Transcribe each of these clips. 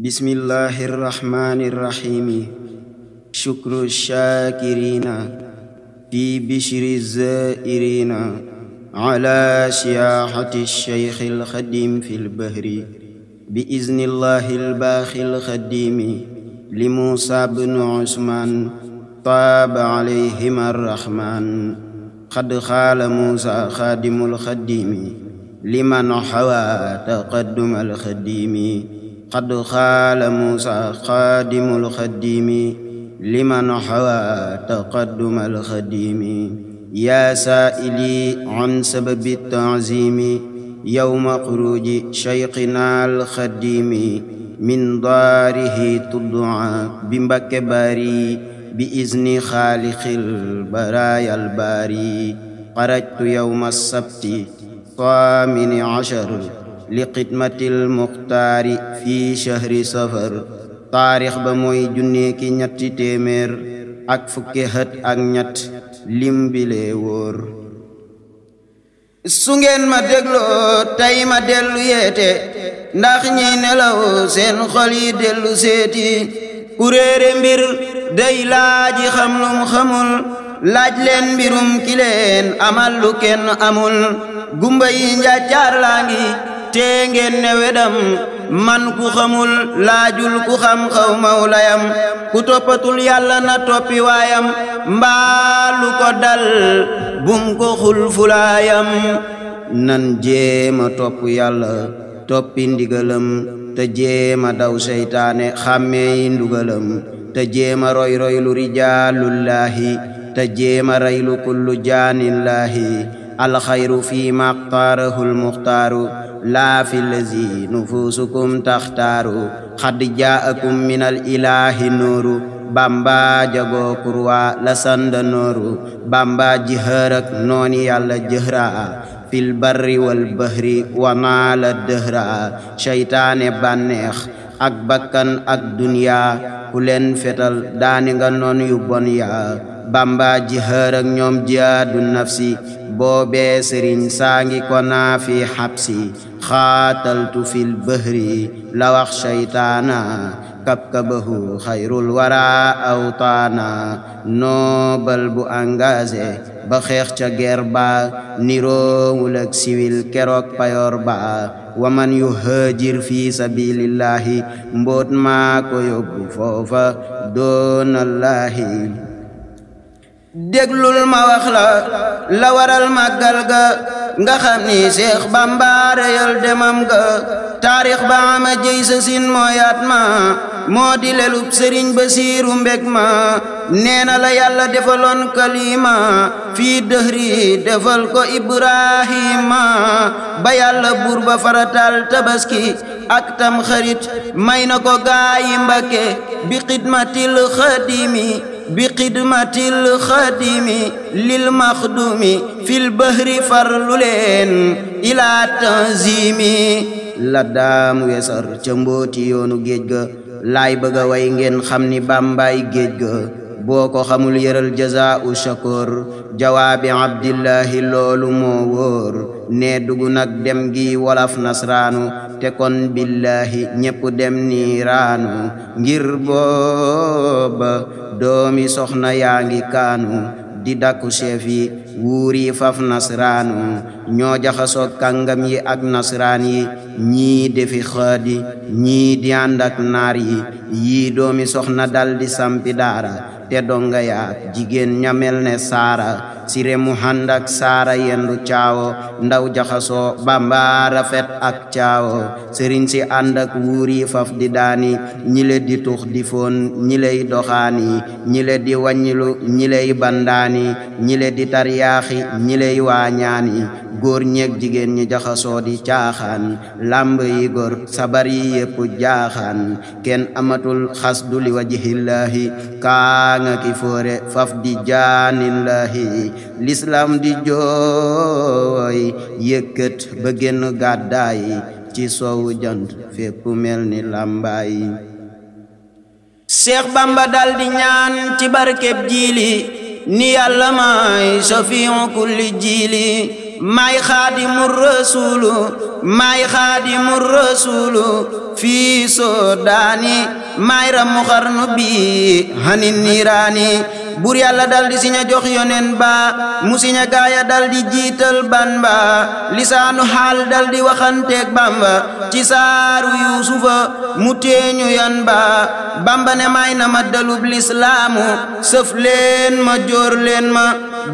bismillahir rahmanir rahim. Syukru syakirina fi bishri zairina ala siyahati syekhil khadim fil bahri biiznillahil bakhil khadimi li Musa bin Usman taba alaihim ar-rahman qad khala Musa khadimul khadimi liman hawa taqaddum al-khadimi qad khala Musa khadimul khadimi liman hawa taqaddum al-khadimi ya sa'ili an sababi ta'zimi yawma khuruji shaykhina al-khadimi min darihi tud'a bimbake bari bi izni khaliqil barayal bari qarajtu yawma as-sabti thamini ashar liqidmatil muxtaari fi shahri safar taarix ba mooy junne ki ñetti téeméer ak fukki xët ak ñett lim bile wóor su ngeen ma dégloo tey ma dellu yeete ndax ñi nelaw seen xol yi dellu seeti ku réere mbir day laaji xam lum xamul laaj leen mbirum ki leen amal lu kenn amul gumba yi njàccaar laa ngi tee ngeen ne wedam man ku xamul laajul ku xam xaw mawlayam ku toppatul yàlla na toppi waayam mbaalu ko dal bum ko xul fulaayam nan jéema topp yàlla toppi ndigalam te jéema daw seytaane xàmmeey ndugalam te jéema roy roy lu rijaalullaahi te jéema raylu kullu jaanillaahi alxayru fi maqtaarahul muxtaaru laa fi lazi nufusukum taxtaaru xad jaakum minal ilaahi nooru bamba jagoo kurwa la sanda nooru bamba jihërak nooni yàlla jëhra fil barri wal bahri wa naala dëhra seytaane bànneex ak bakkan ak duniya ku leen fetal daani nga noon yu bon ya bamba jihërak ñoom jihaadu nafsi boobee sëriñ saangi ko naa fi xabsi xaataltu fil bahri la wax seytaana kabkabahu xayrul wara awtaana noobal bu engagé ba xeex ca guerre ba niroowul ak siwil keroog payoor ba waman yu haajir fi sabilillahi mboot maa ko yóbbu foofa doonallaahi déglul ma wax la waral màggal ga nga xam ni Seex Bamba reyal demam ga taarix ba ama jëy sa sin mooyaat ma moo di lelub sëriñ Basiiru mbég ma nee na la yàlla defaloon kalima fii dëhri defal ko Ibrahima ba yàlla buur ba faratal tabaski ak tam xarit may na ko gaayi Mbakke bi xidmatil xadimi lil maxdumi fil bahri farlu leen ilaa tanzimi la daam wesar ca mbooti yoonu géej ga laay bëgga way ngeen xam ni bàmbaay géej ga boo ko xamul yëral jazaa'u shakur jawaabi abdillahi loolu moo wóor ne dugg nag dem gi walaf nasraanu te kon billahi ñépp dem niiraanu ngir booba doomi soxna yaa ngi kaanu di dakku chef yi wuur yi faf nasraanu ñoo jaxasoo kàngam yi ak nasraan yi ñii defi xaadi ñii di ànd ak naar yi yii doomi soxna dal di sampi daara te donga yaak jigéen ñamel ne saara sire mu ànd ak saara yendu caawo ndaw jaxasoo bamba rafet ak caawo sëriñ si ànd ak wuur yi faf di daani ñi le di tux di foon ñi lay doxaani ñi le di wàññilu ñi lay bandaani ñi le di taryaaxi ñi lay waañaani góor ñeeg jigéen ñi jaxasoo di caaxaan làmb yi góor sabar yi yépp jaaxaan kenn amatul xasdu li wajhillaahi kaa nga ki foore faf di jaanillaahi l'islam di jooy yëkkët ba génn gàddaay ci soowu jant fépp mel ni làmbaay Seex Bamba dal di ñaan ci barkeb jiili ni yàlla may safiu kulli jiili maay xaadimul rasuulu maay xaadimul rasuulu fii soodaani maay ramu xarnu bi hanin niiraani buur yàlla dal di siña jox yonen ba mu siña gaaya dal di jiital ban ba lisaanu xaal dal di waxanteeg bamba ci saaru yuusufa mu teeñu yan ba bamba ne may na ma dalub lislaamu sëf leen ma jóor leen ma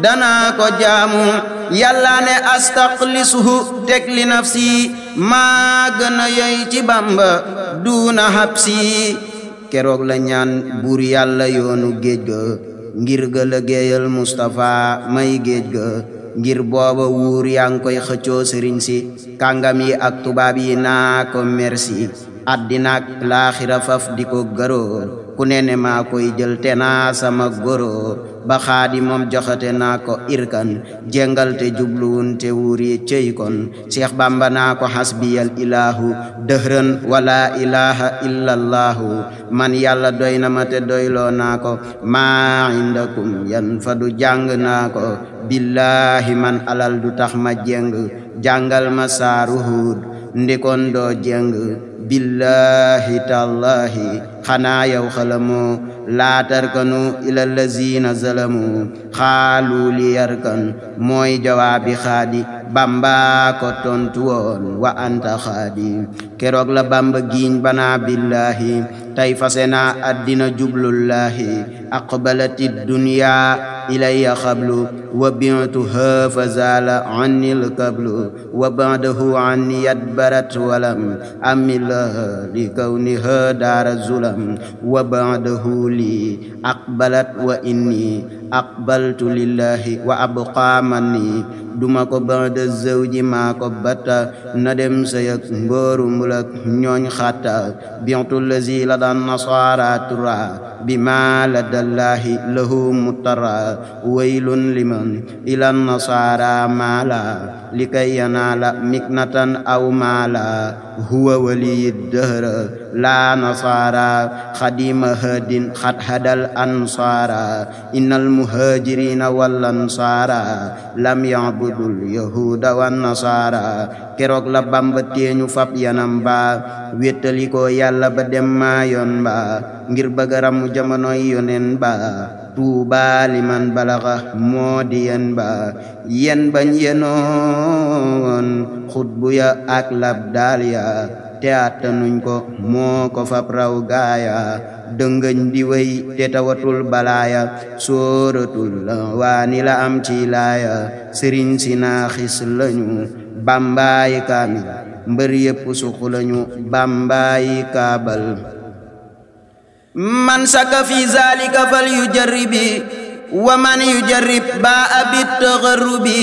danaa ko jaamu yàlla ne astaqlisuhu teg li nafsi maa gën a yey ci bamba duuna habsi keroog la ñaan buur yàlla yoonu géej ga ngir ga liggéeyal Mustafa may géej ga ngir booba wuur yaa ngi koy xëccoo sëriñ si kàngam yi ak tubaab yi naa ko merci àddina ak laaxira faf di ko gëroor ku ne maa koy jël te naa sama góróor ba xaadi moom joxate naa ko irkan jengal te jubluwun te wuur yi cey kon Seex Bamba naa ko hasbiyal ilahu dëhran wala ilaha illallahu man yàlla doy na ma te doyloo naa ko maa indakum yan fa du jàng naa ko billahi man alal du tax ma jeng jàngal ma saaru Huud ndikon doo jeng billahi tallahi xanaa yow xalamoo laa tarkanu ila lazina zalamu xaalu li yarkan mooy jawaabi xaadi bamba ko tontu woon wa anta xaadi keroog la bamba giiñ banaa billahi tay fase naa addina jublullahi aqbalati dunya ilayya xablu wa bi'tuha fa zaala annil kablu wa ba'dahu anni yadbarat walam amillah li kawniha daara zulam wa ba'dahu li aqbalat wa inni aqbaltu lillahi wa abqa manni duma ko ba'da zawji maa ko batta na dem sayak ngóoru mbulak ñooñ xatta bi'tu lazi la daan nasaara tura bima ladallahi lahu mutara waylun liman ila nasaara maala likay yanaala miknatan aw maala huwa waliyi dëhra la nasaara xadima hadin xat hadal ansaara innal muhajirina wal ansaara lam ya'budul yahuda wan nasaara keroog la bamba teeñu fab yanam ba wéttali ko yàlla ba dem maayoon ba ngir bëggaram jamonoy yonen ba tuuba liman balaxa moo di yen ba yen bañ yenoon xutbu ya ak lab daal ya te attanuñ ko moo ko fab raw gaaya dëngëñ di wey te tawatul balaaya sóoratul waani la am ci laaya sëriñ si naaxis lañu bambaayi kaamil mbër yépp suq lañu bambaayi kaabal man saka fi zalika fal yujarribi wa man yujarrib ba abit taxarrubi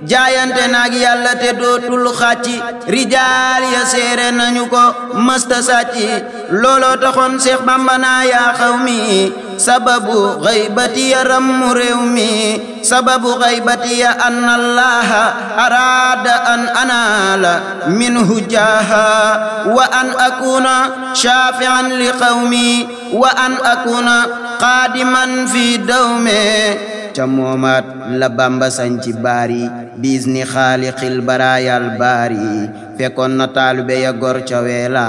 jaayante naag yàlla te dootul xàcci rijaal ya seere nañu ko mësta sàcci looloo taxoon Seex Bamba naa yaa xawmi sababu xaybati ya rammu réew mi sababu xaybati ya an allaha araada an anaala minhu jaaha wa an akuna shafi'an li qawmi wa an akuna qaadiman fi dawme ca moomaat la Bamba sañci baari biizni xaaliqil baraayal baari fekkoon na taalube ya gor ca weela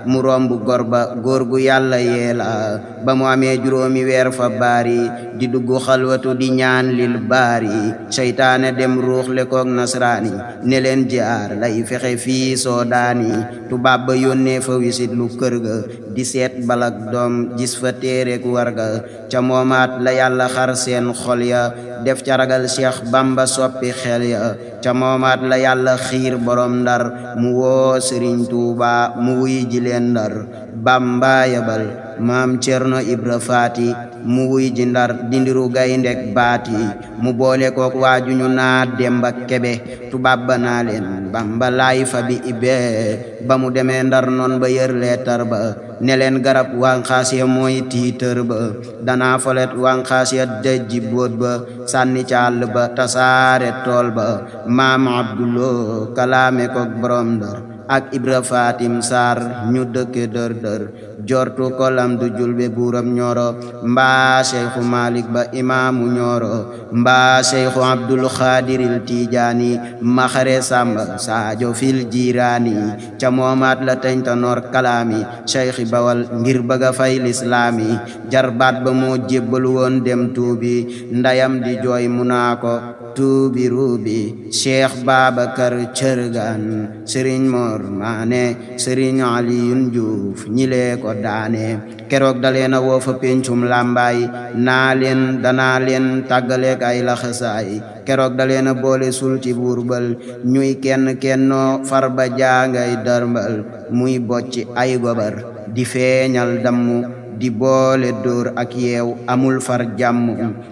mu romb gor ba góor gu yàlla yeela ba mu amee juróomi weer fa baari di dugg xalwatu di ñaan lil baari seytaane dem ruux le koog nasraani ne leen jaar lay fexe fii soodaani tubaab ba yónnee fa wisit lu kër ga di seet balak doom gis fa téerek warga ca moomaat la yàlla xar seen xol ya def ca ragal Cheikh Bamba soppi xel ya ca moomaat la yàlla xiir borom ndar mu woo Sëriñ Tuuba mu wuy ji leen ndar Bamba yabal maam Cerno Ibra Faati mu wuy ji ndar dindiru gayndek baati mu boole kook waaju ñu naa Demba Kebe tubaab ba naa leen Bamba laay fa bi ibee ba mu demee ndar noon ba yër leetar ba ne leen garab wànqaas ya mooy tiitër ba danaa folet wànqaas ya dejji boot ba sànni ca àll ba tasaare tool ba maam Abduloo kalaame kook borom ndar ak Ibra Fatim Sarr ñu dëkke dër dër jortu kolam du julbe buuram ñoro mbaa Seexu Malik Ba imaamu ñoro mbaa Seexu Abdul Xaadiril Tijaani maxare Samba Saajo fil jiiraani ca moomaat la teñ ta noor kalaami Seexi Bawal ngir bëgga fay lislaami jarbaat ba moo jébbalu woon dem tuubi ndayam di jooy mu naa ko tuubi ruubi Cheikh Babacar Cërgaan Sëriñ Mor Maane Sëriñ Aliyun Juuf ñilee ko daane keroog daleena woo fa péncum làmbaay naa leen danaa leen tàggaleek ay laxasaay keroog daleena boole sul ci buurbal ñuy kenn kennoo far ba jaangay dërmbal muy bocci ay gobar di feeñal dammu di boole dóor ak yeew amul far jàmm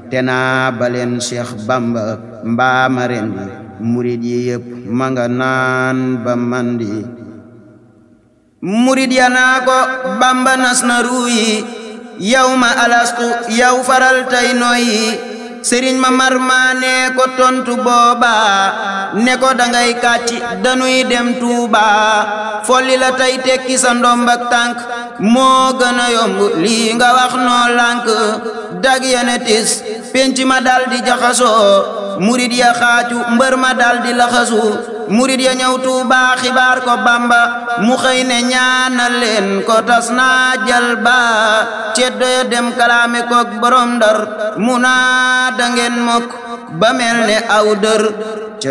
te naa baleen Cheikh Bamba mbaama rendi murid yi yëpp ma nga naan ba mandi murid ya naa ko Bamba nas na ruuyi yow ma alastu yow faral tay noyyi Sëriñ Mamar Maane ko tontu booba ne ko dangay kàcci danuy dem Tuuba folli la tey tekki sa ndombak tànk moo gën a yomb lii nga wax noo lànk dag yene tis penc ma dal di jaxasoo murid ya xaacu mbër ma dal di laxasu murid ya ñëw Tuuba xibaar ko Bamba mu xëy ne ñaanal leen ko tas naa jal ba ceddo ya dem kalaame kook borom Ndar mu naa dangeen mokk ba mel ne aw dër ca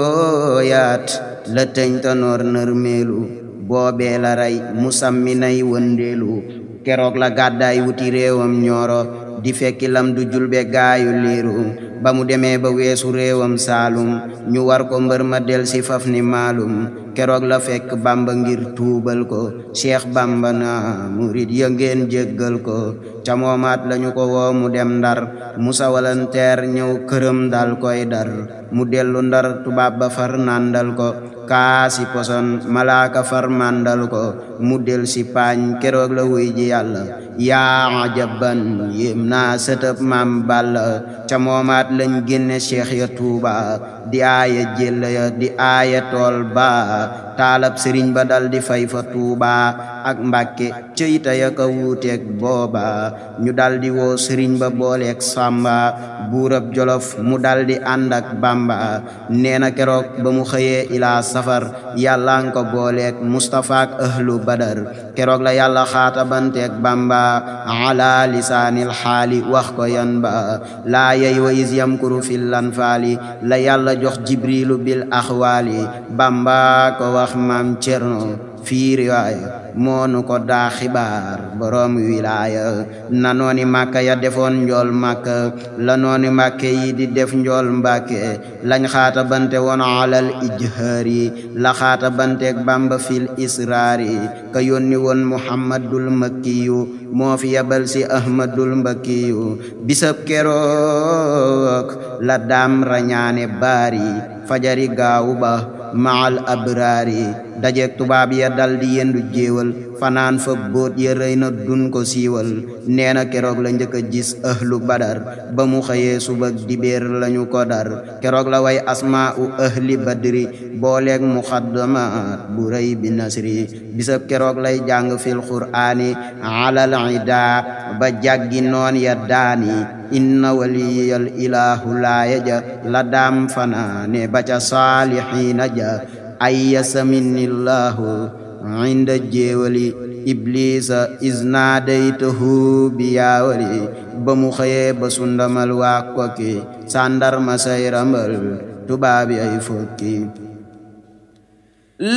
yooyaat la teñ ta noor nër meelu boobee la rey mu sammi nay wëndeelu keroog la gàddaay wuti réewam ñooro di fekki lam du julbe gaayu liiru ba mu demee ba weesu réewam Saalum ñu war ko mbër ma del si faf ni maalum keroog la fekk Bamba ngir tuubal ko Cheikh Bamba na murid ya ngeen jéggal ko ca moomaat lañu ko woo mu dem Ndar Musa walanteer ñëw këram dal koy dar mu dellu Ndar tubaab ba far nandal ko kaasi poson malaaka far mandal ko mu del si paañ keroog la wuy ji Yàlla yaa ajaban yéem naa sëtëb Maam Balla ca moomaat lañ génne Cheikh ya Tuuba di aaya jélla ya di aaya tool ba taalab sëriñ ba dal di fay fa Tuuba ak Mbàkke cëyta ya ka wuuteeg booba ñu dal di woo sëriñ ba booleeg Samba buurab Jolof mu dal di ànd ak Bamba nee na keroog ba mu xëyee ilaa safar Yàlla nga ko booleeg Mustafa ak ahlu Badar keroog la Yàlla xaatabanteeg Bamba ala lisaanil xaali wax ko yan ba laa yey wa is yamkuru fil lanfaali la Yàlla jox Jibrilu bil axwaali Bamba ko wax Maam Cerno fii riwaaya moonu ko daa xibaar borom wilaaya na nooni Màkka ya defoon njool Màkka la nooni Mbàkke yi di def njool Mbàkke lañ xaata bante woon alal ijhaari la xaata banteeg Bamba fil israari ka yónni woon Muhammadul Makkiyu moo fi yabal si Ahmadul Mbakkiyu bisab keroog la daam rañaane baari fajari gaawu ba maal abraari dajeek tubaab ya dal di yendu jéewal fanaan fa bóot ya rëy na dun ko siiwal nee na keroog la njëkk a gis ahlu Badar ba mu xëyee subak dibéer lañu ko dar keroog la way asmaa u ahli badri booleeg muxaddamaat bu rëy bi nasri bisab keroog lay jàng fil qur'aani alal ida ba jàggi noon ya daani inna waliyal ilahu laayaja la daam fanaane ba ca saalihiina ja ayyasa minnillahu inda jéewali iblisa isnaadaytahu bi yaawali ba mu xëyee ba sundamal waa kokki sàndarma say rambal tubaabi ay fokki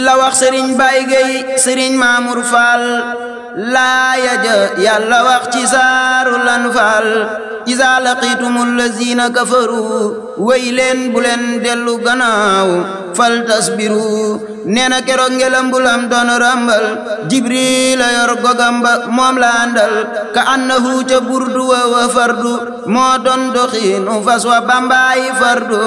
la wax sëriñ Baay Gay sëriñ Maamur Faal laaya ja Yàlla wax ci saaru lan faal iza laqitumul lazina kafaru way leen bu leen dellu gannaaw fal tasbiru nee na keroog ngelambulam doon rambal Jibril la yor gogamba moom la àndal ka annahu ca burdu wa fardu moo doon doxiinu fas wa Bambaay fardu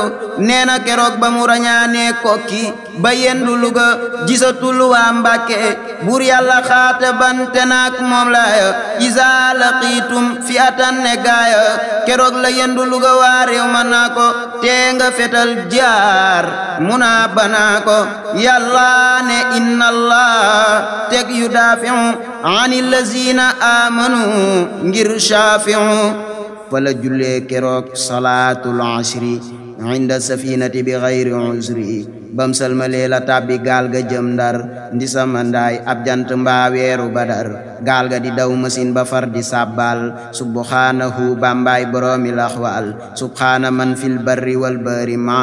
nee na keroog ba mu rañaane kokki ba yendu Luga gisatul waa Mbàkke buur Yàlla xaata bante naak moom laaya iza laqitum fi atan ne gaaya keroog la yendu Luga waa réew ma naa ko tee nga fetal jaar mu naa banaa ko Yàlla yàlla ne inna allah teg yu daafiu ani lazina amanu ngir shaafiu fa la jullee keroog salaatul ashri inda safinati bi xayri usri bam salmalee la tàbbi gaal ga jëm ndar ndi sama ndaay ab jant mbaa weeru badar gaal ga di daw masin ba far di sàbbal subhanahu bambaay boroomi laxwaal subhana man fil barri wal bahri ma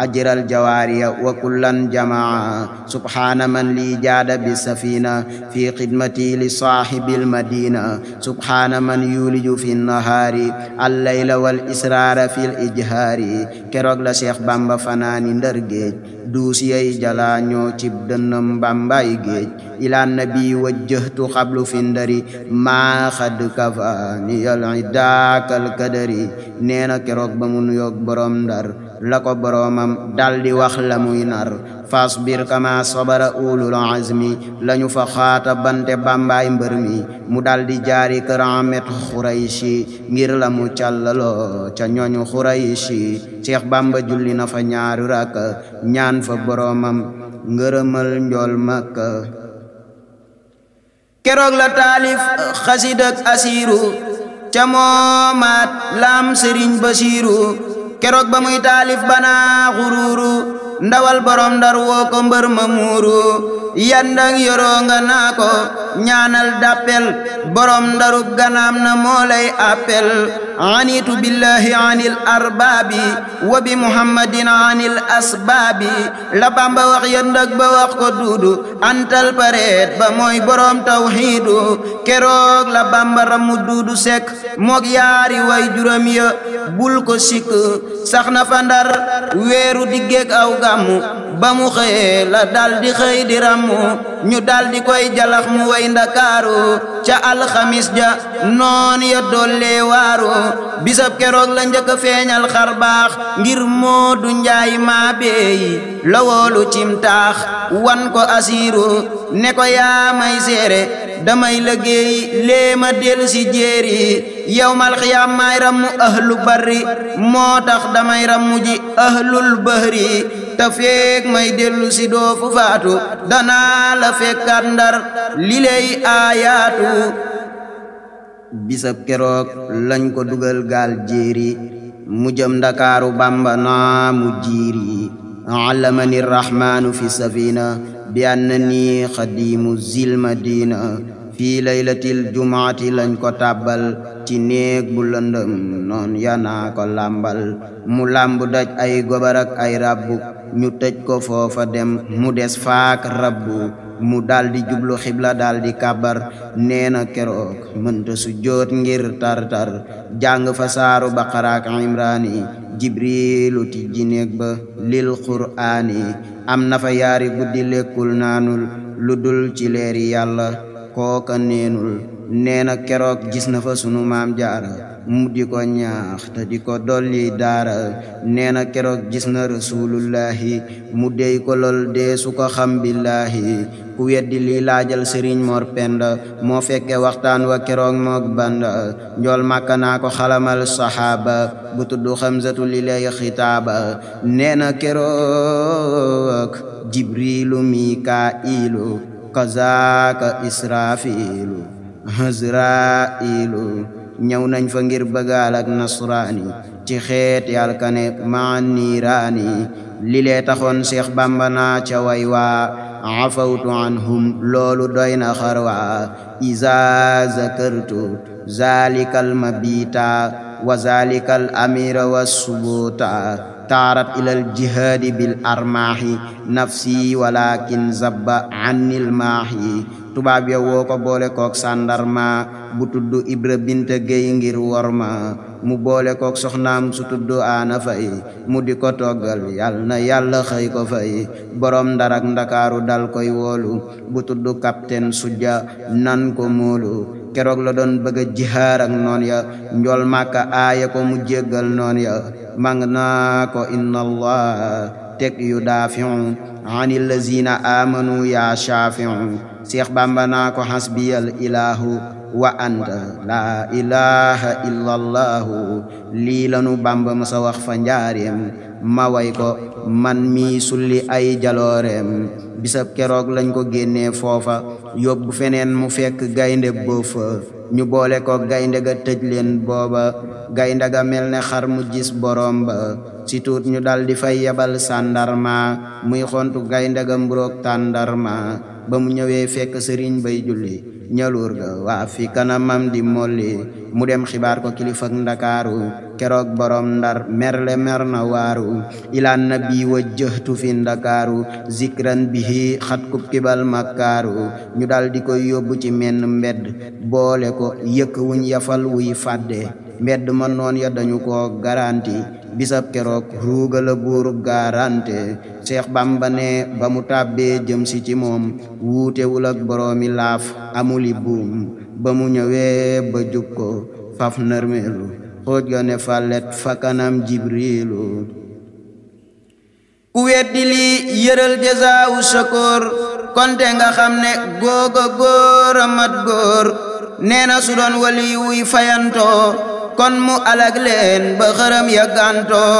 ajral jawaariya wa kullan jamaa subhana man li jaada bi safina fi xidmati li saahibil madina subhana man yuliju fi nahaari al layla wal israara fil ijhaari keroog la Cheikh Bamba fanaani ndar géej duus yey jala ñoo cib dënnam Bambaay géej ila nabi wajjahtu xablu fi ndari maa xad kafaani yal idaakal kadari nee na keroog ba mu nuyoog borom ndar la ko boromam daldi wax la muy nar fasbir kama sabara ulul azmi lañu fa xaata bante Bambaay mbër mi mu daldi jaari kër Amet Xurayshi ngir la mu càllaloo ca ñooñu Xurayshi Cheikh Bamba julli na fa ñaari rakka ñaan fa boromam ngërëmal njool Makka keroog la taalif xasidak asiiru ca moomaat lam Sëriñ Basiiru keroog ba muy taalif banaa xuruuru ndawal borom ndar woo ko mbër ma muuru yandang yoroo nga naa ko ñaanal dappel borom ndarub ganaam na moo lay appel anitu billahi anil arbaabi wa bi muhammadin anil asbaabi la Bamba wax yandag ba wax ko duudu antal pareet ba mooy borom tawhiidu keroog la Bamba ramu duudu sekk mook yaari way juróom ya bul ko sikk sax na fa ndar weeru diggeek aw gàmmu ba mu xëyee la daldi xëy di rammu ñu daldi koy jalax mu way ndakaaru ca alxamis ja noon ya dollee waaru bisab keroog la njëkk a feeñal xar baax ngir Moodu Njaay maa beeyi la woolu cim taax wan ko asiiru ne ko yaa may seere damay liggéey léema del si jéeri yawmal xiyaam may rammu ahlu barri moo tax damay rammu ji ahlul bahri te feek may dellu si doo fu faatu danaa la fekkaat ndar li lay aayaatu bisab keroog lañ ko dugal gaal jéeri mu jëm ndakaaru Bamba naa mu jiiri allamani rahmaanu fi safina bi annani xadimu zil madina fii laylatil jumaati lañ ko tàbbal ci néeg bu lëndëm noon yanaa ko làmbal mu làmb daj ay gobar ak ay rabbu ñu tëj ko foofa dem mu des faak rabbu mu daldi jublu xibla daldi kàbbar nee na keroog mënta su joot ngir tartar jàng fa saaru baqara ak imraani jibrilu tijji néeg ba lil qur'aani am na fa yaari guddi lekkul naanul lu dul ci leeri yàlla kooka neenul nee na keroog gis na fa sunu maam jaara mu di ko ñaax te di ko dolli daara nee na keroog gis na rasulullahi mu dey ko lol dee su ko xam billahi ku weddi li laajal Sëriñ Mor Penda moo fekke waxtaan wa keroog mook Banda njool Màkka naa ko xalamal saxaaba bu tudd Xamsatu li lay xitaaba nee na keroog Jibrilu Mikaa'ilu kazaaka Israafiilu Azraa'ilu ñëw nañ fa ngir bëggaal ak nasraani ci xeet yàl kane maa niiraani li lee taxoon Seex Bamba naa ca way waa afawtu anhum loolu doy na xarwaa iza zakartu zalikal mabita wa zalikal amira wa subuta taarat ilal jihaadi bil armaahi nafsi walakin zabba annil maahi tubaab ya woo ko boole kook sàndarma bu tudd Ibra Binta Géy ngir worma mu boole kook soxnaam su tudd Aana Fay mu di ko toggal yal na yàlla xëy ko fay borom Ndar ak Ndakaaru dal koy woolu bu tudd Capitaine Sujja nan ko moolu keroog la doon bëgg a jihaar ak noon ya njool Màkka aaya ko mu jéggal noon ya mang naa ko inna allah teg yu daafiu anil lazina amanu ya shafiu Seex Bamba naa ko hasbiyal ilahu wa anta la ilaha illa allahu lii lanu Bamba masa wax fa njaareem ma way ko man mi sulli ay jalooreem bisab keroog lañ ko génnee foofa yóbbu feneen mu fekk gaynde boofa ñu boole ko gaynde ga tëj leen booba gaynde ga mel ne xar mu gis borom ba si tuut ñu dal di fay yebal sàndarma muy xontu gaynde ga mburoog tàndarma ba mu ñëwee fekk sëriñ bay julli ñaluur ga waa fi kanamam di molli mu dem xibaar ko kilifak ndakaaru keroog borom ndar merle mer na waaru ilaan nabi wajjahtu fi ndakaaru zikran bihi xat kub kibal makkaaru ñu dal di koy yóbbu ci menn mbedd boole ko yëkk wuñ yafal wuy fàdde mbedd ma noon ya dañu ko garanti bisab keroog ruuga la buur garante Seex Bamba ne ba mu tàbbee jëm si ci moom wuutewul ak boroomi laaf amuli buum ba mu ñëwee ba jub ko faf nërmeelu xooj ga ne fallet fa kanam jibrilu ku weddi li yëral jazaawu shakoor konte nga xam ne googa góor a mat góor nee na su doon wali wuy fayantoo kon mu alag leen ba xërëm ya gàntoo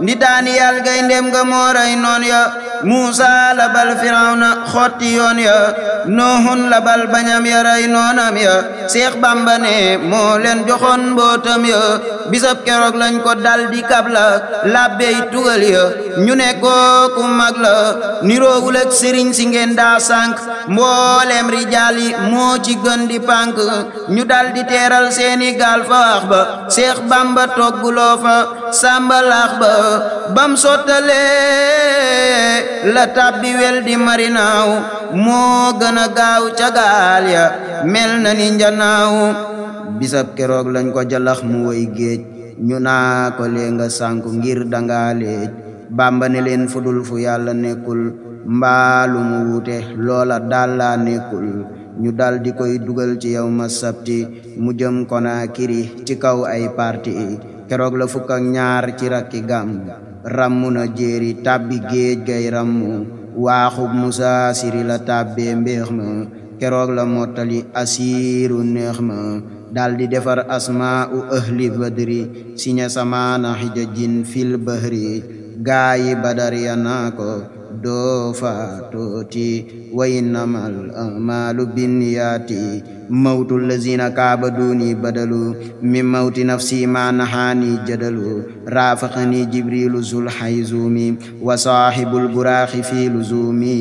ndi Daaniyal gayndem nga mooray noon ya Muusa labal Firawna xotti yoon ya Noohun labal bañam ya ray noonam ya Seex Bamba ne moo leen joxoon mbootam ya bisab keroog lañ ko dal di kabla labbey tugal ya ñu ne kooku mag la niroowul ak sëriñ si ngeen daa sànk mbooleem rijaal yi moo ci gën di pànk ñu dal di teeral seeni gaal fa wax ba Seex Bamba togguloo fa sàmbalaax ba bam sottalee la tabbi wel di marinaaw moo gën a gaaw ca gaal ya mel na ni njanaaw bisab keroog lañ ko jalax mu woy géej ñu naa ko lee nga sànku ngir danga leej Bamba ne leen fudul fu yàlla nekkul mbaalu mu wuute loola daal laa nekkul ñu dal di koy dugal ci yow ma sabti mu jëm Konaakiri ci kaw ay parti keroog la fukk ak ñaar ci rakki gam rammu na jéeri tàbbi géej gay rammu waaxub Musa Siri la tàbbee mbéex ma keroog la mottali asiiru neex ma dal di defar asmaa u ahli badri siña samaana xijajin fil bahri gaayi badar ya naa ko doo fa tooti wa innamal a'maalu binniyaati mawtu lazina kaabaduni badalu min mawti nafsi ma nahaani jadalu raafaqani jibrilu zul hayzumi wa saahibul buraaxi fi luzumi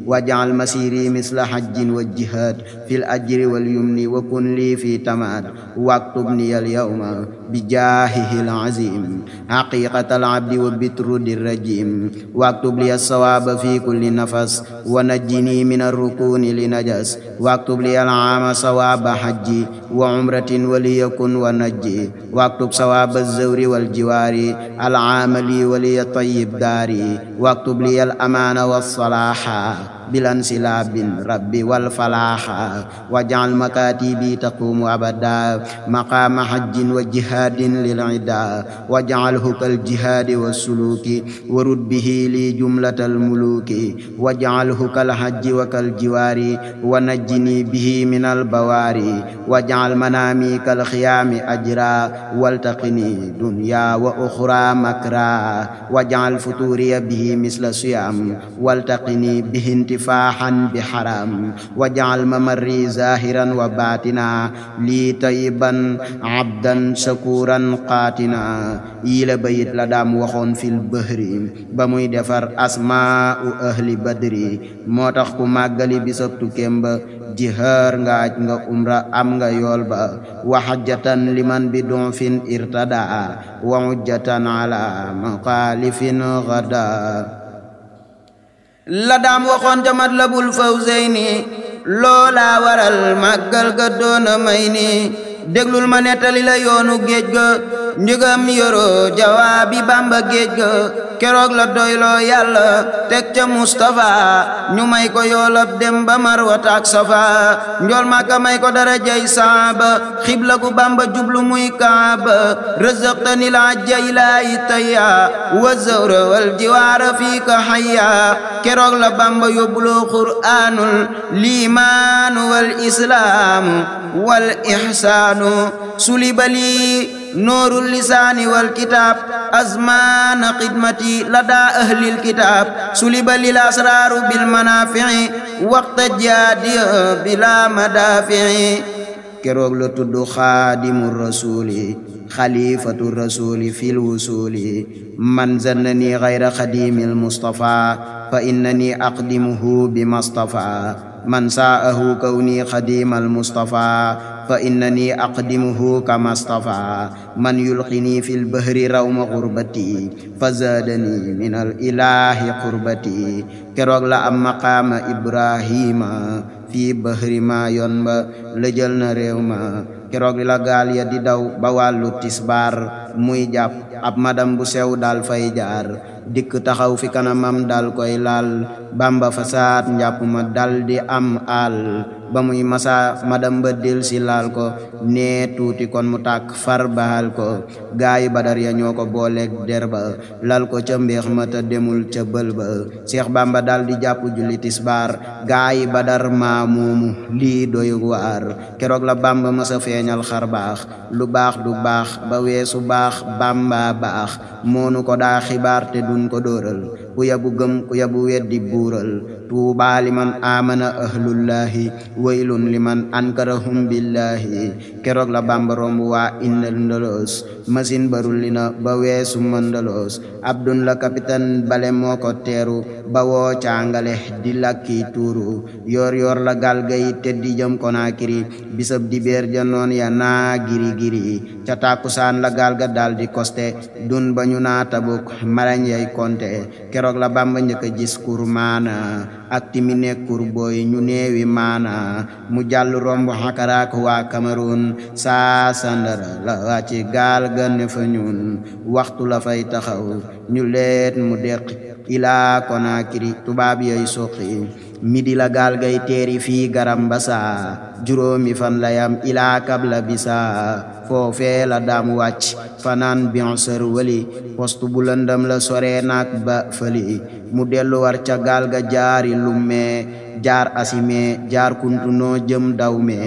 waj'al masiri misla hajjin wa jihaad fil ajri wal yumni wa kun li fi tamaad waktubni al yawma bi jaahihil azim haqiqatal abdi wa bitrudi rajim waktub li as-sawaaba fi kulli nafas wa najjini min ar-rukuni li najas waktub li al-aama sawaaba hajji wa umratin waliyakun wa najji waktub sawaaba az-zawri wal jiwaari al-aama li waliya tayyib daari waktub li al-amaana was-salaaha bilansilabin rabbi wal falaaha waj'al makatibi taqumu abada maqama hajjin wa jihadin lil ida waj'alhu kal jihadi was suluki warud bihi li jumlatal muluki waj'alhu kal hajji wa kal jiwari wa najjini bihi minal bawari waj'al manami kal khiyami ajra waltaqini dunya wa ukhra makra waj'al futuri bihi misla siyam waltaqini bihi intifaahan bi haram waj'al mamarri zahiran wa batina li tayyiban abdan shakuran qatina yi la bayit la daam waxoon fil bahri ba muy defar asmaa'u ahli badri moo tax ku màggali bisab tukkeem ba jihaar nga aj nga umra am nga yool ba wa hajjatan liman bi dunfin irtada wa hujjatan ala maqalifin ghada la daam waxoon ca Matlabul Fawzayni loola waral màggal ga doona may ni déglul ma nettali la yoonu géej ga njëgam yoro jawaabi Bamba géej ga keroog la doyloo yàlla teg ca Mustafa ñu may ko yoolab dem ba Marwata ak Safa njool Màkka may ko darajay saaba xibla gu Bamba jublu muy Kaaba razaqtani l-ajja ilaahi tayya wa zawra wal jiwaara fiika hayya keroog la Bamba yóbbuloo Qur'aanul liimaanu wal islaamu wal ihsaanu sulibali noorul lisaani wal kitaab azmaana xidmati ladaa ahlil kitaab suliba lil asraaru bil manaafi'i waqta jaadiya bila madaafi'i keroog la tudd xaadimu rasuuli xalifatu rasuuli fil wusuuli man zannani xayra xadimil mustafa fa innani aqdimuhu bi mustafa man saahu kawni xadimal mustafa fa innani aqdimuhu kama stafa man yulqini fil bahri rawma gurbati fa zaadani min al ilahi qurbati keroog la am maqaama ibrahima fii bahri ma yoon ba la jël na réew ma keroog la gaal ya di daw ba wàllu tisbaar muy jàpp ab madam bu sew dal fay jaar dikk taxaw fi kanamam dal koy laal bamba fasaat njàpp ma dal di am al ba muy masa madam ba del si laal ko nee tuuti kon mu tàkk far baal ko gaayi badar ya ñoo ko booleeg der ba lal ko ca mbeex ma ta demul ca bël ba Seex Bamba dal di jàpp julli tisbaar gaayi badar maa muumu lii doyu waar keroog la Bamba masa feeñal xar baax lu baax du baax ba weesu baax Bamba baax moonu ko daa xibaar te duñ ko dóoral ku yabu gëm ku yabu weddi buural tuubaa liman amana ahlullahi waylun liman ankarahum billahi keroog la Bamba romb waa innal ndolos machine barul li na ba weesu mëndalos abdun la capitaine bale moo ko teeru ba woo càngale di lakki tuuru yor yor la gal gay teddi jëm Konaakiri bisab dibeer ja noon ya naa giri giri ca tàkkusaan la gal ga dal di koste dun ba ñu naa Tabuk marañ yay konte keroog la Bamba njëkk a gis kurmaana ak timi nekkur booy ñu neewi maana mu jàll romb xakaraak waa Cameroun saa sandara la wàcci gaal ga ne fa ñun waxtu la fay taxaw ñu leet mu deqi ilaa Konaakiri tubaab yay soqi midi la gaal gay teeri fii Garambassa juróomi fan la yam ilaa Kabla Bisa foofee la daam wàcc fanaan Binsër wali postu bu lëndëm la sore naak ba fëli mu dellu war ca gaal ga jaari Lumme jaar Asime jaar Kuntunoo jëm Dawme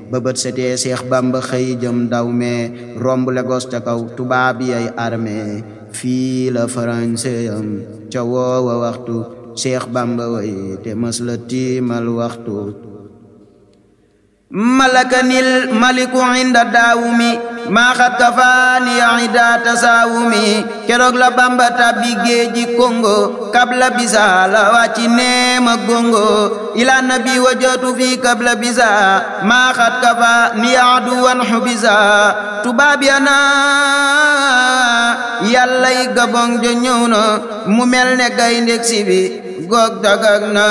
ba bët setee Seex Bamba xëy jëm Dawme romb Lagos ca kaw tubaab yay armée fii la français yam ca woowa waxtu Seex Bamba way te mas la tiimal waxtu malakanil maliku inda daawumi maa xat kafaani ida tasaawumi keroog la Bamba tabbi géeji Kongo Kabla Bisa la wàcci neema gongo ila nabi wajatu fi Kabla Bisa maa xat kafaani aduwan xubisa tubaab ya naa yàllay Gabon ja ñëw na mu mel ne gayndeg si bi goog dagag na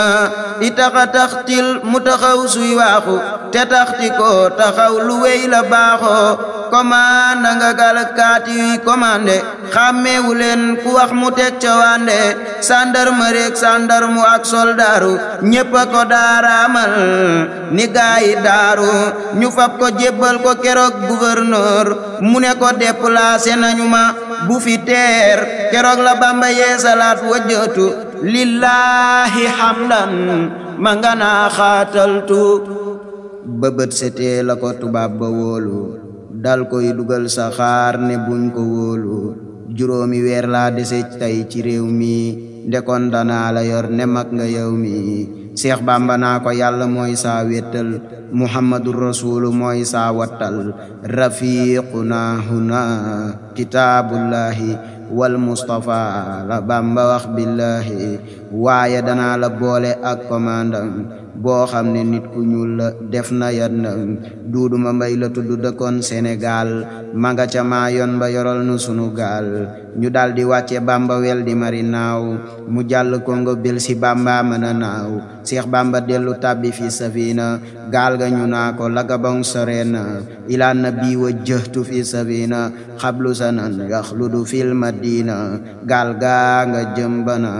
itaxa taxtil mu taxaw suy waaxu te taxti ko taxaw lu wey la baaxoo commande nga galkaati yuy commandé xàmmeewu leen ku wax mu teg ca wande gendarmerie ak gendarme ak soldaaru ñépp a ko daaraamal ni gaayi daaru ñu fab ko jébbal ko keroog gouverneur mu ne ko déplacé nañu ma bu fi teer keroog la Bamba yeesalaat wajjatu lillahi hamdan ma nga naa xaataltu ba bët setee la ko tubaab ba wóolu dal koy dugal saxaar ne buñ ko wóolu juróomi weer laa dese tey ci réew mi ndekon danaa la yor ne mag nga yow mi Seex Bamba naa ko yàlla mooy saa wéttal Muhammadu Rasulu mooy saa wattal rafiquna huna kitaabullahi wal Mustafa la Bamba wax billahi waaye danaa la boole ak commandant boo xam ne nit ku ñuul la def na yadnam Duuduma Mbay la tudd dëkkoon Sénégal ma nga ca maa yoon ba yoral nu sunu gaal ñu daldi wàcce Bamba wel di mari naaw mu jàll Kongo bil si Bamba mën a naaw Seex Bamba dellu tàbbi fi safina gaal ga ñu naa ko la Gabon sore na ilaa nabi wa jëhtu fi safina xablu sanan yaxludu fil madina gaal gaa nga jëmbana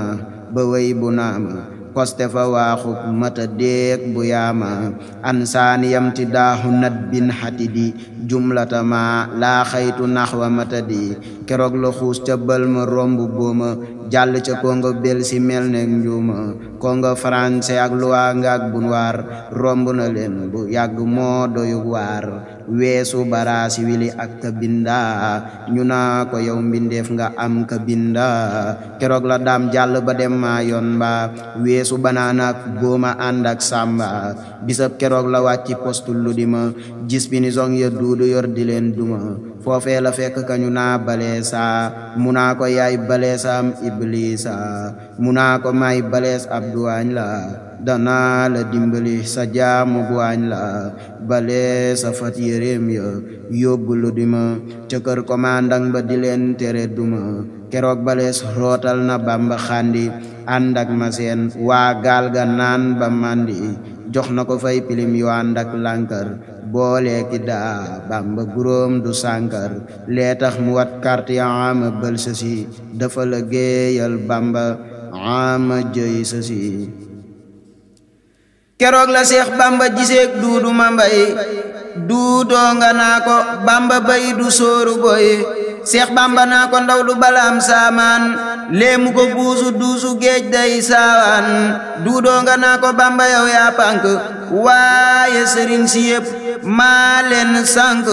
ba way bu naama koste fa waaxub mata déeg bu yaama ansaaniyam ti daaxu nat bin xatidi jumlatama laa xaytu naxwa mata di keroog la xuus ca bël ma romb booma jàll ca Congo Belsi mel ne njuuma Congo français ak Luanga ak Bunwaar romb na leen bu yàgg moo doyug waar weesu baraasi wili ak Kabinda ñu naa ko yow mbindeef nga am Kabinda keroog la daam jàll ba dem maa yoon ba weesu banaana ak góoma ànd ak sàmba bisab keroog la wàcci postu lu di ma gis pinison ya duudu yor di leen duma foofee la fekk ka ñu naa Baleesa mu naa ko yaay Baleesa am Iblisa mu naa ko may Balees Abduwaañ la danaa la dimbali sa jaamu buwaañ la Baleesa fat yéreem ya yóbbu lu di ma ca kër commandant ba di leen tere duma keroog Balees rootal na Bamba xandi ànd ak maseen waa gaal ga naan ba mandi jox na ko fay pilim yu ànd ak lànkar boole ki daa Bamba guróom du sànkar lee tax mu wat carte ya ama bël sa si dafa la géeyal Bamba ama jëy sa si keroog la Seex Bamba giseek Duudu Mambay duudoo nga naa ko Bamba bay du sóoru boy Seex Bamba naa ko ndaw du balaam saamaan léemu ko buusu duusu géej day saawaan duudoo nga naa ko Bamba yow yaa pànk waaye sëriñ si yépp maa leen sànk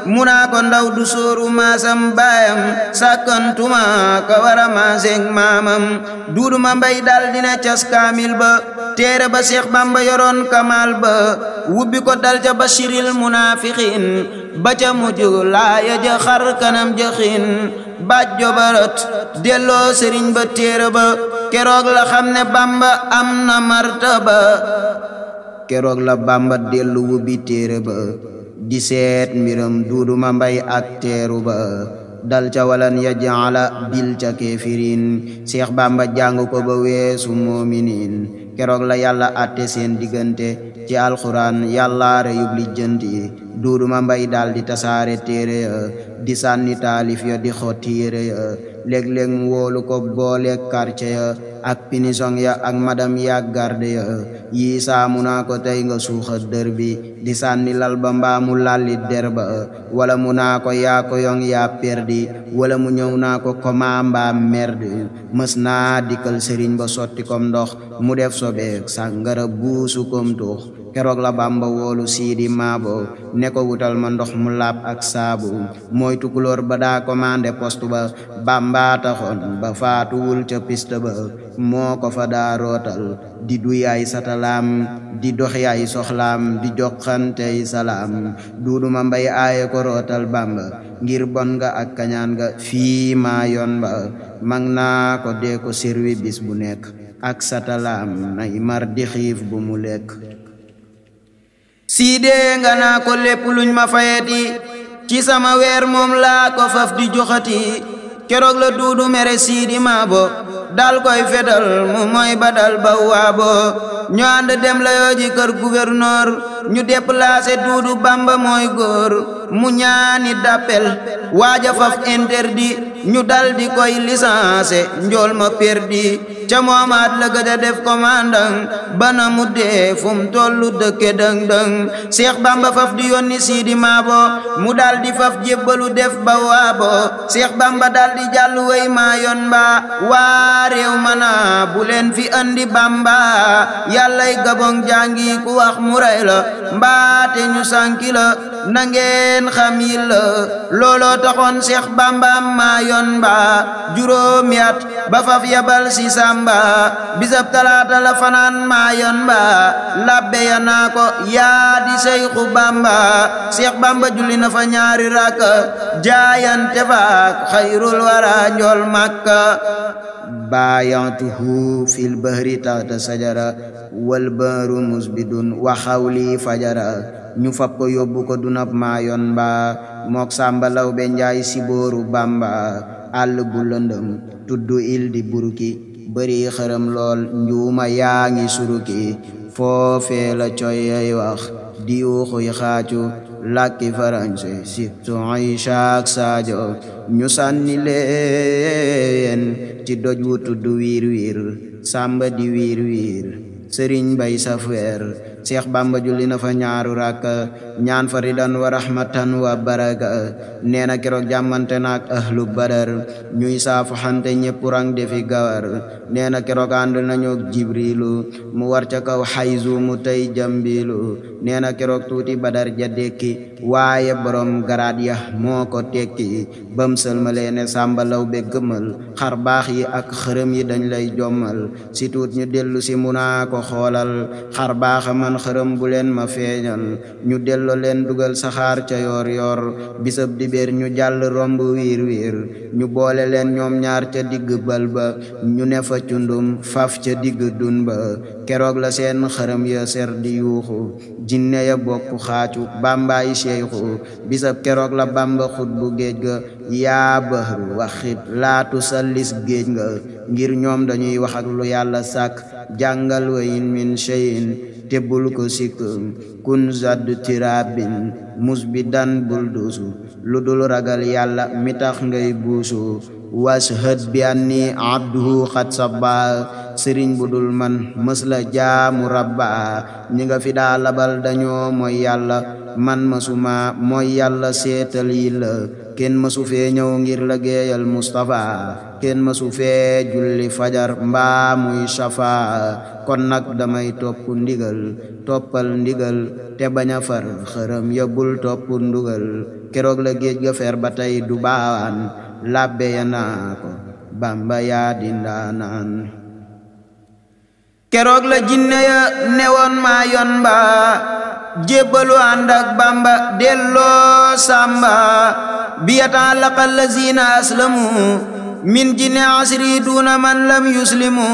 mu naa ko ndaw du sóoru maasam baayam sàkkantuma ka wara maaseeg maamam Duudu Mambay dal dina cas kaamil ba téere ba Seex Bamba yoroon kamal ba wubbi ko dal ca bashiril munaafiqiin ba ca mujj laaya ja xar kanam ja xiin bàjjo barat delloo sëriñ ba téere ba keroog la xam ne Bamba am na martaba keroog la Bamba dellu wubbi téere ba di seet mbiram Duudu Mambay ak teeru ba dal ca walan ya jaala bil ca keefiriin Seex Bamba jàng ko ba weesu moominiin keroog la yàlla àtte seen diggante ci alxuraan yàlla reyub lijjanti Duudu Mambay daal di tasaare téere ya di sànni taalif ya di xotti yére ya léeg-léeg mu wóolu ko boole quartier ya ak pinison ya ak madam ya garde ya yii saamu naa ko tey nga suuxa dër bi di sànni lal ba mbaa mu lalli der ba wala mu naa ko yaa ko yong yaa perdi wala mu ñëw naa ko koma mbaa merde mës naa dikkal sëriñ ba sotti kom ndox mu def sobeek sàngara buusu kom tux keroog la Bamba woolu Siidi Maabo ne ko wutal ma ndox mu laab ak saabu mooy tukulóor ba daa commandé poste ba Bamba taxoon ba faatuwul ca piste ba moo ko fa daa rootal di du yaay satalaam di dox yaay soxlaam di joxantey salaam Duudu Mambay aaye ko rootal Bamba ngir bon nga ak kañaan nga fii maa yoon ba mag naa ko dee ko sirwi bis bu nekk ak satalaam nay mar di xiif bu mu lekk siidee nga naa ko lépp luñ ma fayeti ci sama weer moom laa ko faf di joxati keroog la Duudu mere Siidi Maabo dal koy fetal mu mooy badal ba waabo ñu ànd dem la yoo ji kër gouverneur ñu déplacé Duudu Bamba mooy góor mu ñaani d'appel waaja faf interdit ñu dal di koy licencé njool ma perdi ca moomaat la gëj a def commandant bana mu dee fum tollu dëkke dëng dëng Seex Bamba faf di yónni Siidi Maabo mu dal di faf jébbalu def ba waabo Seex Bamba dal di jàllu wey maa yoon ba waa réew mana bu leen fi andi Bamba yàllay Gabon jàngi ku wax mu rey la mbaate ñu sànki la nangeen xam yi la looloo taxoon Seex Bamba maa yoon ba juróomi at ba faf yabal si Samba bisab talaata la fanaan maa yoon ba labbe ya naa ko yaa di Seyxu Bamba Seex Bamba julli na fa ñaari rakka jaayante faak xayrul wara njool Makka baayantuhu fil bahri tahta sajara wal bahru musbidun wa xawli fajara ñu fab ko yóbbu ko dunab maa yoon ba mook Samba Lawbe Njaay si booru Bamba àll bu lëndëm tuddu il di buruki bëri xërëm lool njuuma yaa ngi suruki foofee la coyey wax di yuuxuy xaacu làkki farañse surtout Aïcha ak Sadio ñu sànni leen ci doj wu tudd wiir wiir Samba di wiir wiir Sëriñ Bay Safweer Seex Bamba julli na fa ñaaru rakka ñaan fa ridan wa rahmatan wa baraka nee na keroog jàmmante naak ahlu badar ñuy saafu xante ñépp rang defi gawar nee na keroog ànd nañu jibrilu mu war ca kaw xayzu mu tey jambilu nee na keroog tuuti badar ja dekki waaye borom garaat ya moo ko tekki bam sëlmalee ne sàmbalaw be gëmal xar baax yi ak xërëm yi dañ lay jommal si tuut ñu dellu si mu naa ko xoolal xar baaxa man xërëm bu leen ma feeñal ñu dello leen dugal saxaar ca yoor yoor bisab dibéer ñu jàll romb wiir wiir ñu boole leen ñoom ñaar ca digg bal ba ñu ne fa cundum faf ca digg dun ba keroog la seen xërëm ya ser di yuuxu jinne ya bokku xaacu bàmbaay seexu bisab keroog la bàmba xut bu géej ga yaa bahru waxit laatu sallis géej nga ngir ñoom dañuy wax ak lu yàlla sàkk jàngal wa in min shay'in te bul ko sikk kun zadd tirabin mus bi dan bul duusu lu dul ragal yàlla mi tax ngay buusu washhad bi anni abduhu xat sabba sëriñ bu dul man mës la jaamu rabba ñi nga fi daa labal dañoo mooy yàlla man masuma mooy yàlla seetal yi la kenn mësu fee ñëw ngir liggéeyal Mustafa kenn mësu fee julli fajar mbaa muy safa kon nag damay topp ndigal toppal ndigal te bañ a far xërëm yóbbul topp ndugal keroog la géej ga fer ba tey du baawaan labbe ya naa ko Bamba yaa di ndaanaan keroog la jinne ya newoon maa yoon ba jébbalu ànd ak Bamba delloo samba biyata laqal lazina aslamu min jinne asri duna man lam yuslimu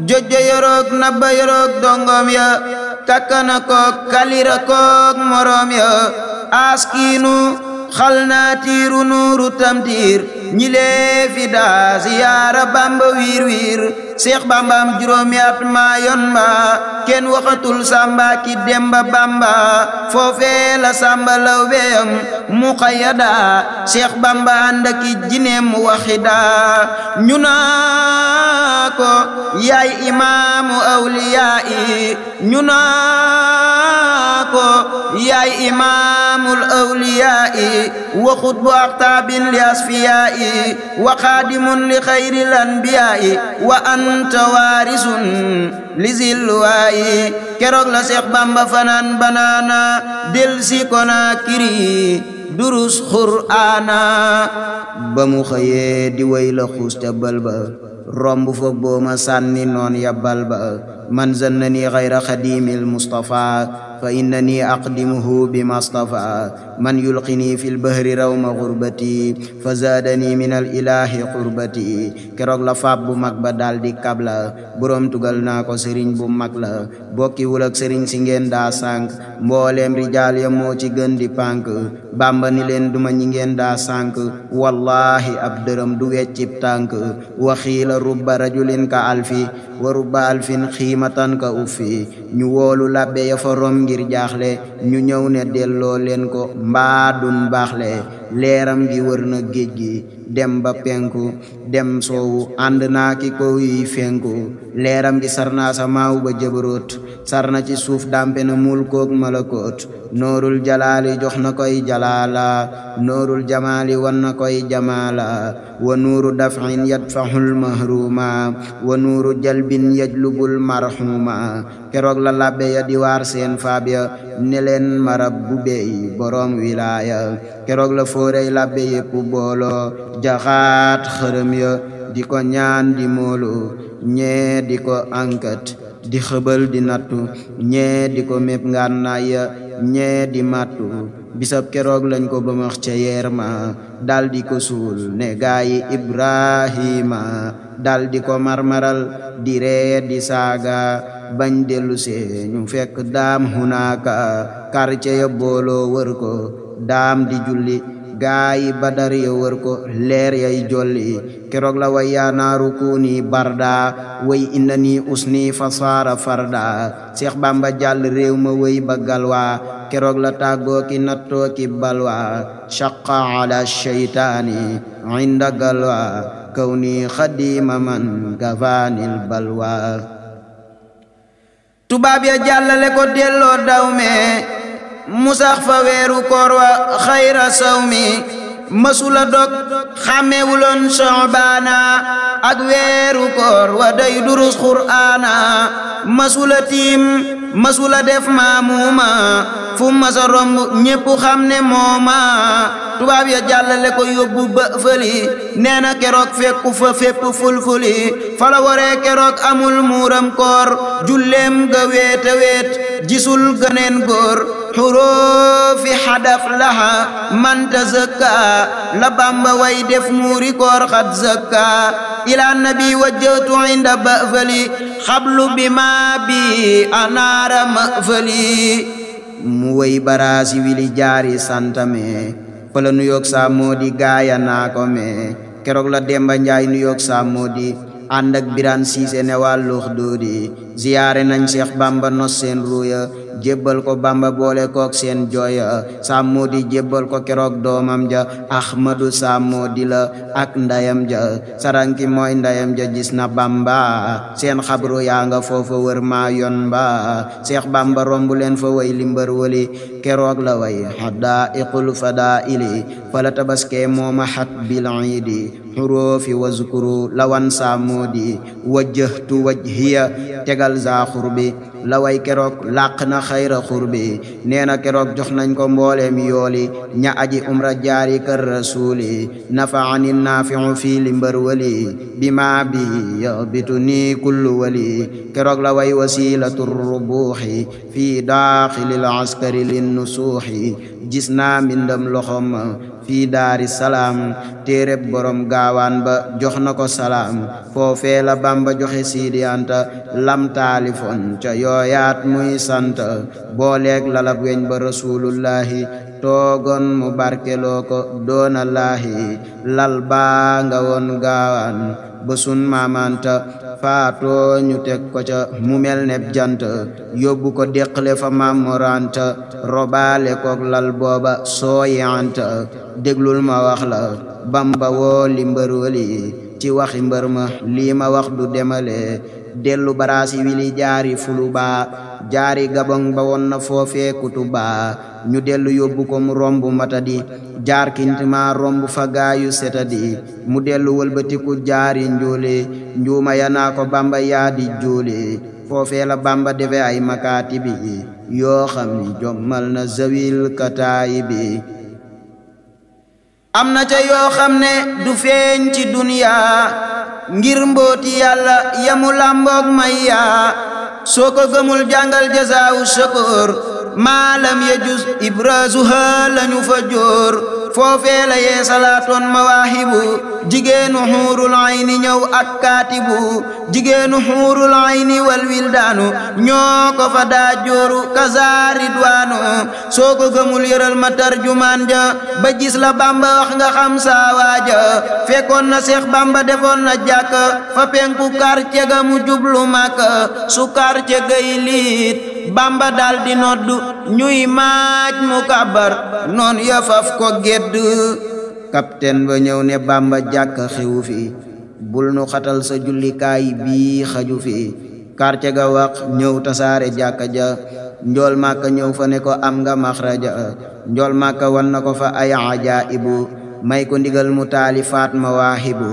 jojjo yoroog nabba yoroog dongom ya kakkana koog kalira koog morom ya askiinu xalna tiiru nuuru tamtiir ñi lee fi daa siyaara Bamba wiir wiir Seex Bamba am juróomi at maa yoon ba kenn waxatul Samba ki Demba Bamba foofee la Samba law beyam mu xayada Seex Bamba ànd ki jineem waxida ñu naa ko yaay imaamu awliyaa yi ñu naa ko yaay imaamul awliyaa yi wa xutbu aqtaabin li asfiyaa yi wa xaadimun li xayril anbiyaa yi wa anta waarisun li zilwaayi keroog la Seex Bamba fanaan banaana del si Konaakiri durus Qur'aana ba mu xëyee di way la xuus ca bal ba romb fa booma sànni noon ya bal ba man zannani xayra xadimil Mustafa fa innani aqdimuhu bima stafa man yulqini fil bahri rawma gurbati fa zaadani min al ilahi qurbati keroog la faab bu mag ba daldi kabla borom tugal naa ko sëriñ bu mag la bokkiwul ak sëriñ si ngeen daa sànk mbooleem rijaal ya moo ci gën di pànk Bamba ni leen duma ñi ngeen daa sànk wallahi ab dërëm du weccib tànk wa xiila rubba rajulin ka alfi wa rubba alfin xiimatan ka uffi ñu woolu labbe ya fa rom ngir jaaxle ñu ñëw ne delloo leen ko mbaa dun baaxle leeram gi wër na géej gi dem ba penku dem soowu ànd naa ki ko yi fenku leeram gi sarna samaaw ba jëbaroot sarna ci suuf dampe na mulkook malakoot noorul jalaali jox na koy jalaala noorul jamaali wan na koy jamaala wa nuuru daf'in yadfa'ul mahruma wa nuuru jalbin yajlubul marhuma keroog la labbe ya di waar seen faab ya ne leen marab bu beey borom wilaaya keroog la foorey labbe yépp booloo jaxaat xërëm ya di ko ñaan di moolu ñee di ko ankat di xëbal di nattu ñee di ko mépp ngànnaay ya ñee di màttu bisab keroog lañ ko bëmax ca yeer ma dal di ko suul ne gaayi Ibrahima dal di ko marmaral di ree di saaga bañ dellu see ñu fekk daam hunaaka quartier ya booloo wër ko daam di julli gaayi Badar ya wër ko leer yay jolli keroog la way yaa naaru kuuni barda way innani usni fasaara farda Seex Bamba jàll réew ma way ba galwa keroog la tàggoo ki nattoo ki balwa shaqa ala shaytaani inda galwa kawni xadima man gavanil balwa tubaab ya jàllale ko delloo daw me mu sax fa weeru koor wa xayra sawmi masula dog xàmmewuloon Sobaana ak weeru koor wa day durus Qur'aana masula tiim masula def maamuma fu masa romb ñépp xam ne mooma tubaab ya jàllale ko yóbbu ba fëli nee na keroog fekku fa fépp fulfuli fala waree keroog amul muuram koor julleem ga weet a weet gisul gëneen góor xuróofi xadaf laha man tazakka la Bamba way def muuri koor xat zakka ila nabi wajjatu inda ba fëli xablu bi ma bi anaara ma fëli mu way baraasi wili jaari santame fala nuyoog saa moo di gaaya naa ko me keroog la Demba Njaay nuyoog saa moo di ànd ak Biraan Siise ne wàllux doodi ziyaare nañ Seex Bamba nos seen ruuya jébbal ko Bamba boole kook seen jooya Samodi jébbal ko keroog doomam ja Ahmadu Samodi la ak ndayam ja saranki mooy ndayam ja gis na Bamba seen xabru yaa nga foofa wër maa yon ba Seex Bamba rombu leen fa way limbar wali keroog la way hadaiqul fadaili fala tabaske mooma xat bil iidi xurufi wa zukuru lawan Samodi wajjahtu wajhiya tegal za xurbi la way keroog làq na xayra xurbi nee na keroog jox nañ ko mbooleem yooli ña aji umra jaari kër rasuuli nafaani naafiu fii li mbër wali bi ma bi yabitu nii kullu wali keroog la way wasilatu rubuuxi fii daaxilil askari lin nusuuxi gis naa mbindam loxom fii daari salaam téereb borom gaawaan ba jox na ko salaam foofee la Bamba joxe Sidi Anta lam taalifoon ca yooyaat muy sant booleeg lalab weñ ba rasulullahi toogoon mu barkeloo ko doona laahi lal baa nga woon gaawaan ba sun maamanta faatoo ñu teg ko ca mu mel ne jant yóbbu ko déqale fa mamoranta robaale kook lal booba sooyanta déglul ma wax la Bamba woo li mbër wali ci waxi mbër ma lii ma wax du demale dellu baraasi wili jaari fuluba jaari gabon ba won na foofee kutuba ñu dellu yóbbu ko mu romb matadi jaar kintima romb fa gaayu setadi mu dellu wëlbatiku jaari njuule njuuma yanaa ko Bamba yaa di juule foofee la Bamba defe ay makaatibi yoo xam ni jommal na zawil kataayibi am na ca yoo xam ne du feeñ ci duniya ngir mbooti yàlla yamu làmboog may yaa soo ko gëmul jàngal jazaawu shakur maalam ya juz ibrazuha lañu fa jóor foofee la yee salaatoon mawaahibu jigéenu xuurul ayni ñëw ak kaatibu jigéenu xuurul ayni wal wildaanu ñoo ko fa daa jooru kaza ridwaanu soo ko gëmul yëral ma tarjumaan ja ba gis la Bamba wax nga xam saa waaja fekkoon na Seex Bamba defoon na jàkk fa penku quartier ga mu jublu Makka su quartier gay liit Bamba dal di noddu ñuy maaj mu kabar noon ya faf ko gedd kapten ba ñëw ne Bamba jàkk xewu fi bul nu xatal sa jullikaay bii xaju fi quartier ga wax ñëw tasaare jàkka ja njool Màkka ñëw fa ne ko am nga maxraja njool Màkka wan na ko fa ay ajaa'ibu may ko ndigal mu taalifaat mawaahibu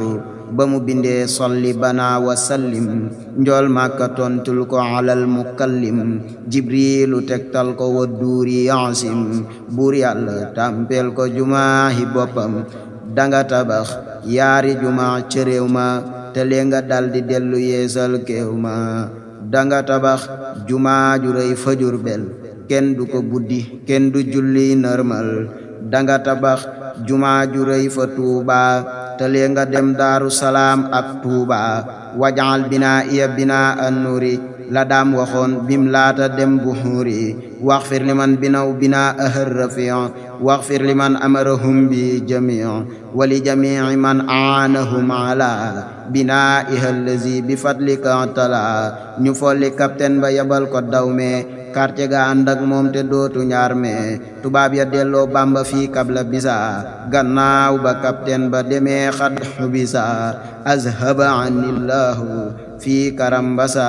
ba mu bindee solli bana wa sallim njool Màkka tontul ko alal mukallim jibrilu tegtal ko wa duuri yaasim buur yàlla tàmpeel ko jumaahi boppam danga tabax yaari jumaa ca réew ma te lee nga daldi dellu yeesal kéew ma danga tabax jumaa ju rëy fa Jurbel kenn du ko buddi kenn du julli normal danga tabax jumaa ju rëy fa Tuuba te lee nga dem Daaru Salaam ak Tuuba wajaal binaa iya binaa an nuuri la daam waxoon bim laata dem buxuuri waxfir liman binaw binaa ahar rafian waxfir liman amarahum bi jamian wali jamii man aanahum ala binaa iha allazi bi fadlika tala ñu folli kapten ba yabal ko dawme quartier ga ànd ak moom te dootu ñaar me tubaab ya delloo Bamba fii kabla bisa gannaaw ba kapten ba demee xad xubisa azhaba anillahu fii karambasa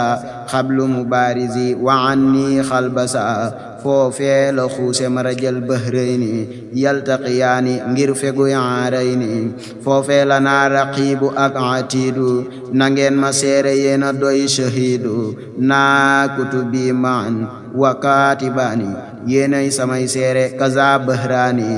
xablu mubaarizi wa anni xalbasa foofee la xuuse marajal bahrayni yaltaqiyaani ngir fegu yaarayni foofee la naa raqiibu ak atiidu nangeen ma seere yeena doy shahiidu naa kutubi maan wa kaatibaani yéenay samay seere kaza bahraani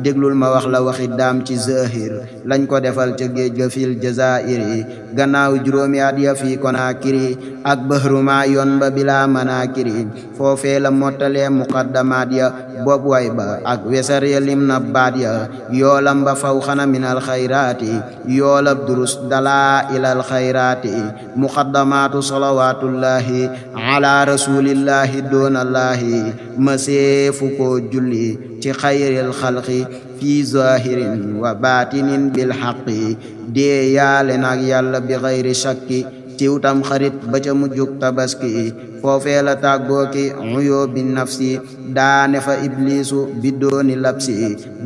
déglul ma wax la waxi daam ci zahir lañ ko defal ca géej ga fil jazairi gannaaw juróomi at ya fi Konaakiri ak bahruma yoon ba bila manaakiri foofee la mottalee muqaddamaat ya bopp way ba ak wesar ya lim na baat ya yoolam ba faw xana minal xayraati yoolab durus dala ilal xayraati muqaddamaatu salawatullahi ala rasulillahi doonallahi maseefu ko julli ci xayril xalqi fi zahirin wa batinin bil haqqi dee yaale naag yàlla bi xayri shakki ciwtam xarit ba ca mujjug tabaski foofee la tàggoo ki uyoo bi nafsi daane fa iblisu bi dooni labsi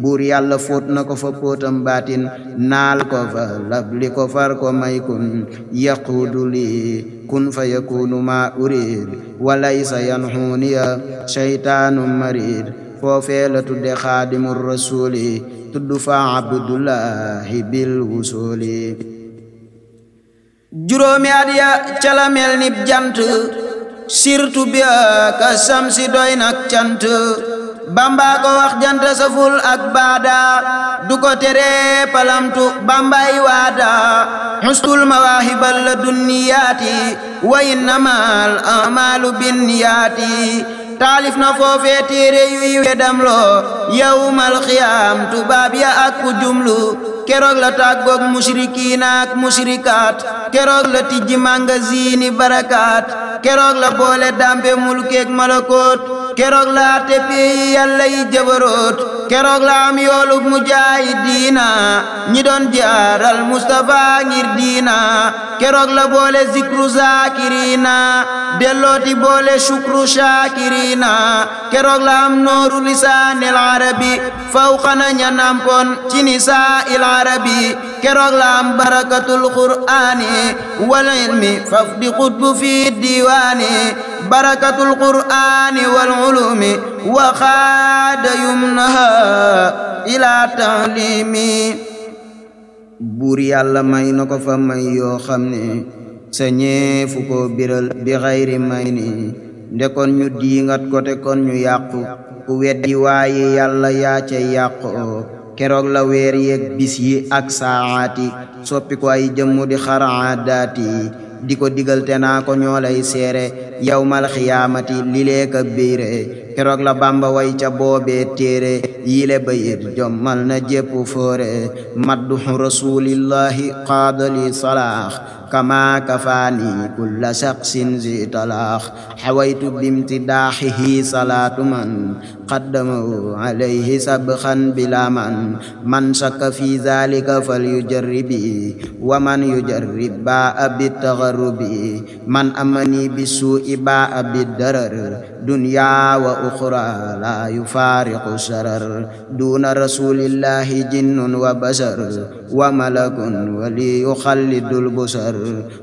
buur yàlla fóot na ko fa póotam baatin naal ko fa labli ko far ko may kun yaquudu li kun fa yakunu ma urid walaysa yanxuuniya shaytaanu marid foofee la tudde xaadimu rasuli tudd fa abdullahi bil wusuli juróomi at ya cala mel ni jant sirtu bi ka samsi doy nak cant Bamba ko wax jant saful ak baada du ko tere palamtu Bambay waada xustul mawaahibal la dunniyaati wa innamal amalu binniyaati taalif na foofee téere yuy wedam loo yawmal xiyaam tubaab ya ak ku jumlu keroog la tàggoog mushrikiina ak mushrikaat keroog la tijji magaziini barakaat keroog la boole dampe mulkeek malakoot keroog la ate peyi yàlla yi jabaroot keroog la am yoolug mujaahidiina ñi doon jaaral Mustafa ngir diina keroog la boole zikru zaakiriina dellooti boole shukru shaakiriina keroog la am nooru lisaanil arabi fawqana ña nampon ci nisaa'il arabi keroog la am barakatul qur'aani wal ilmi faf di qutbu fi diwaani barakatul qur'aani wal ulumi wa xaada yumnaha ila ta'limi buur yàlla may na ko fa may yoo xam ne sa ñeefu ko biral bi xayri may ni ndekon ñu diingat ko te kon ñu yàqu ku weddi waaye yàlla yaa ca yàqu keroog la weer yeeg bis yi ak saaati soppi ko ay jëmmu di xaraadaati di ko digal te naa ko ñoo lay seere yawmal xiyaamati lilee ka béyre keroog la Bamba way ca boobee téere yile bayit jommal na jépp foore madduhu rasulillahi qaadali salaax kama kafaani kulla shaqsin zi talaax xawaytu bimtidaaxihi salaatu man qaddamahu alayhi sabxan bila man shakka fi zalika fal yujarribi wa man yujarrib baa bitagarrubi man amani bisuu'i baa bidarar dunya wa uxra la yufaariqu sharar duna rasulillahi jinnun wa bashar wa malakun wa li yuxallidul busar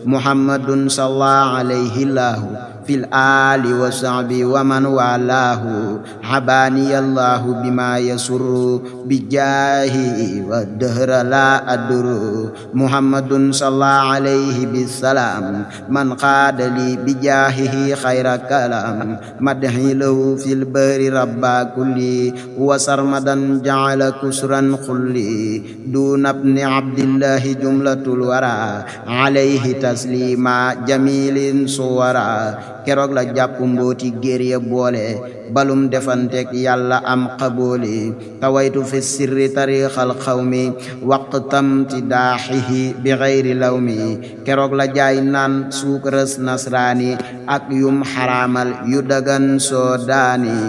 muhammadun salla alayhi llahu fil aali wa sahbi wa man walaahu habaniya llahu bima yasurru bijaahi wa dahra la adru muhammadun salla alayhi bisalaam man qaadali bijaahihi xayra kalaam madhi lahu fil bahri rabba kulli wa sarmadan ja'ala kusran xulli duna ibni abdillahi jumlatul wara alayhi taslima jamilin suwara keroog la jàpp mbooti géer ya boole balum defanteek yàlla am qabooli tawaytu fi sirri tariixal xawmi waqtam ti daaxihi bi xayri lawmi keroog la jaay naan suukaras nasraani ak yum xaraamal yu dagan soo daani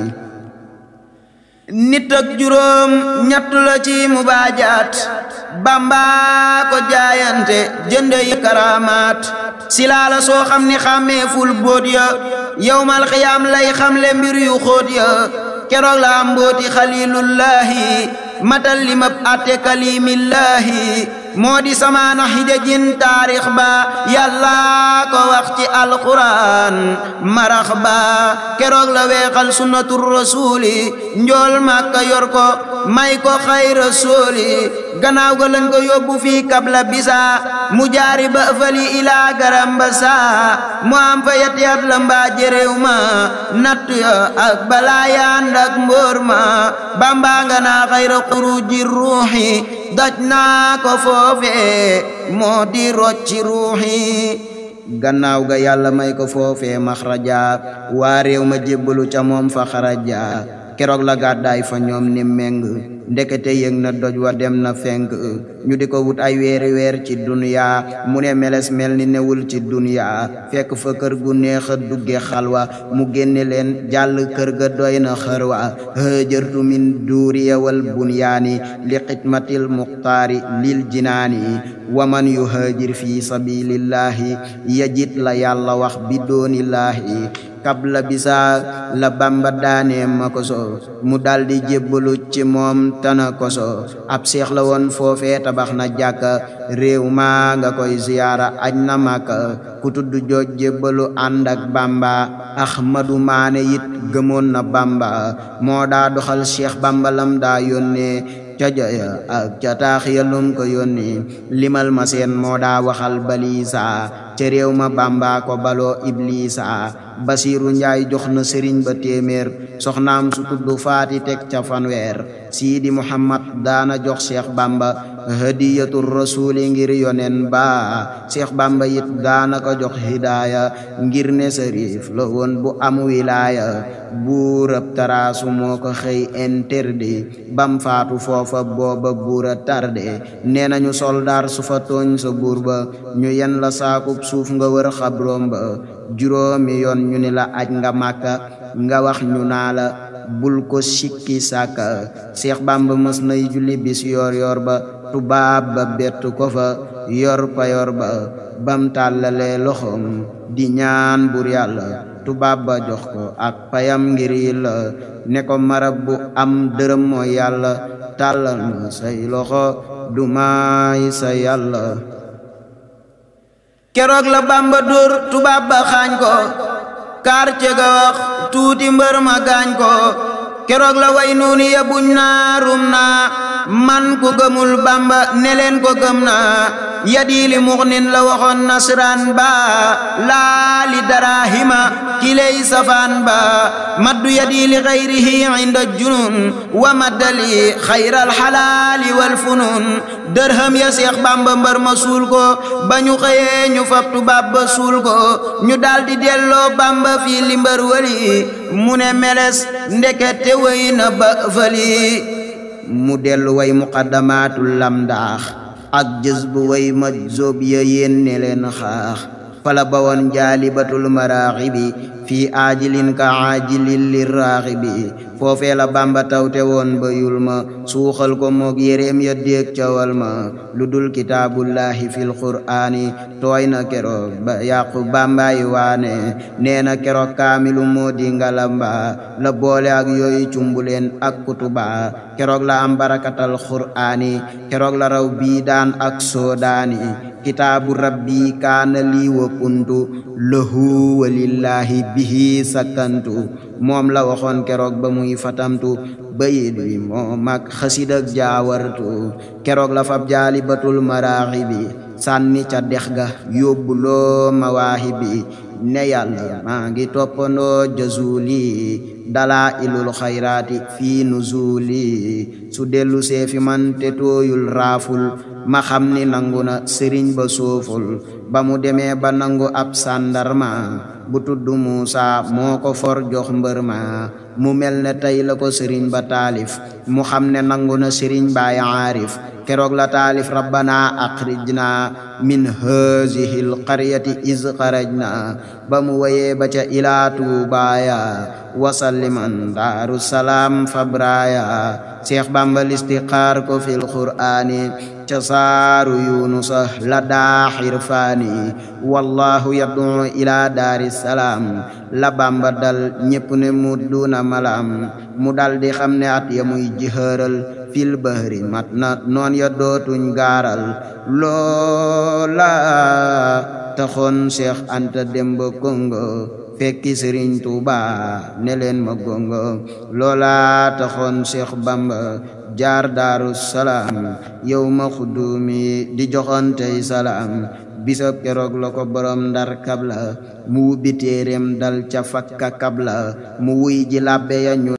nit ak juróom ñett la ci mubaajaat Bamba ko jaayante jënde yi karamaat silaala soo xam ni xàmmeeful bóot ya yawmal xiyaam lay xamle mbir yu xóot ya keroog la am mbooti xalilullahi matal limab ate kalimillahi moo di samaana xijajin taarix ba yàlla ko wax ci alquran marax ba keroog la weexal sunnatu rasuli njool Makka yor ko may ko xay rasuli gannaaw ga lañ ko yóbbu fii kabla bisa mu jaari ba fali ilaa garam ba saa mu am fa yat la mbaa jëréew ma natt ya ak balaa yaan ak mbóor ma Bamba nga naa xayra xuruji ruuxi daj naa ko foofe moo di rocci ruuxi gannaaw ga yàlla may ko foofe maxraja waa réew ma jébbalu ca moom fa xaraja keroog la gàddaay fa ñoom ni meng ndekete yëg na doj wa dem na fenk ñu di ko wut ay weeri weer ci duniya mu ne meles mel ni newul ci duniya fekk fa kër gu neex a dugge xalwa mu génne leen jàll kër ga doy na xërwa hëjërtu min duuriya wal bunyaani li xidmatil muxtaari lil jinaani waman yu hëjir fi sabilillahi yajit la yàlla wax bi doonillaahi kabla bisa la Bamba daane ma koso mu daldi jébbalu ci moom tana koso ab seex la woon foofee tabax na jàkka réew maa nga koy ziyaara aj na Makka ku tudd jooj jébbalu ànd ak Bamba Ahmadu Maane it gëmoon na Bamba moo daa doxal Cheikh Bamba lam daa yónnee ca jaya ak ca taax ya lum ko yónni limal ma seen moo daa waxal balisa ca réew ma Bamba ko baloo Iblisa Basiiru Njaay jox na sëriñ ba téeméer soxnaam su tudd Faati teg ca fanweer Siidi Muhammad daana jox Cheikh Bamba hadiyatu rasuli ngir yonen ba Cheikh Bamba it daana ko jox hidaaya ngir ne sërif la woon bu am wilaaya buurab taraasu moo ko xëy interdit bam faatu foofa booba buura tarde nee nañu soldaar su fa tooñ sa buur ba ñu yen la saakub suuf nga wër xabroom ba juróomi yoon ñu ni la aj nga Màkka nga wax ñu naa la bul ko sikki sàkka Cheikh Bamba mës nay julli bis yor yor ba tubaab ba bett ko fa yor payor ba bam tàllalee loxoom di ñaan bur yàlla tubaab ba jox ko ak payam ngir yilla ne ko marab bu am dërëm mooy yàlla tàllal ma say loxo du may sa yàlla keroog la Bamba dóor tubaab ba xaañ ko quartier ga wax tuuti mbër ma gaañ ko keroog la way nuuni ya buñ naa rum naa man ku gëmul Bamba ne leen ko gëm naa yadiili muxnin la waxoon nasraan ba laali darahima kiley safaan ba maddu yadiili xayrihi inda junun wa maddali xayral xalaali wal funun dërham ya Seex Bamba mbër ma suul ko ba ñu xëyee ñu fab tubaab ba suul ko ñu daldi delloo Bamba fii li mbër wali mu ne meles ndekete way na ba fali mu dellu way muqaddamaatul lamdaax ak jës bu way ma zoob ya yéen ne leen xaax fala bawoon jaalibatul maraaxibi fii aajilin ka aajilin li raaxibi foofee la Bamba tawte woon ba yul ma suuxal ko moog yéreem ya déeg cawal ma lu dul kitaabullahi fil qur'aani tooy na keroog ba yàqu Bambaay waane nee na keroog kaamilu moo di ngalamba la boole ak yooyu cumbuleen ak kutuba keroog la am barakatal qur'aani keroog la raw biidaan ak soodaani kitaabu rabbi kaana lii wa kuntu lahu walillahi bihi sakantu moom la waxoon keroog ba muy fatamtu bayit bi moom ak xasidak jaawartu keroog la fab jaalibatul maraaxibi sànni ca dex ga yóbbuloo mawaahibi ne yàlla maa ngi toppandoo jazuli dalaa ilul xayraati fii nuzuli su dellu seefi man te tooyul raaful ma xam ni nangu na sëriñ ba sooful ba mu demee ba nangu ab sàndarma bu tudd Muusa moo ko for jox mbër ma mu mel ne tey la ko sëriñ ba taalif mu xam ne nangu na sëriñ baay aarif keroog la taalif rabbana akhrijna min haazihil qaryati iz xarajna ba mu wayee ba ca ilaa tuubaaya wasalliman daaru salaam fabraya Seex Bamba listixaar ko fil qur'aani ca saaru yunusa la daa xirfaani wallahu yad'u ila daari salaam la Bamba dal ñépp ne mu duna malam mu dal di xam ne at ya muy jihëral fil bahri mat na noon ya dootuñ gaaral loola taxoon Seex Anta dem ba Kongo fekki Sëriñ Tuuba ne leen ma gongo loola taxoon Seex Bamba jaar Daaru Salaam yow ma xuddumi di joxantey salaam bisab keroog la ko borom Ndar kabla mu wubbi téereem dal ca fakka kabla mu wuy ji labbe ya ñu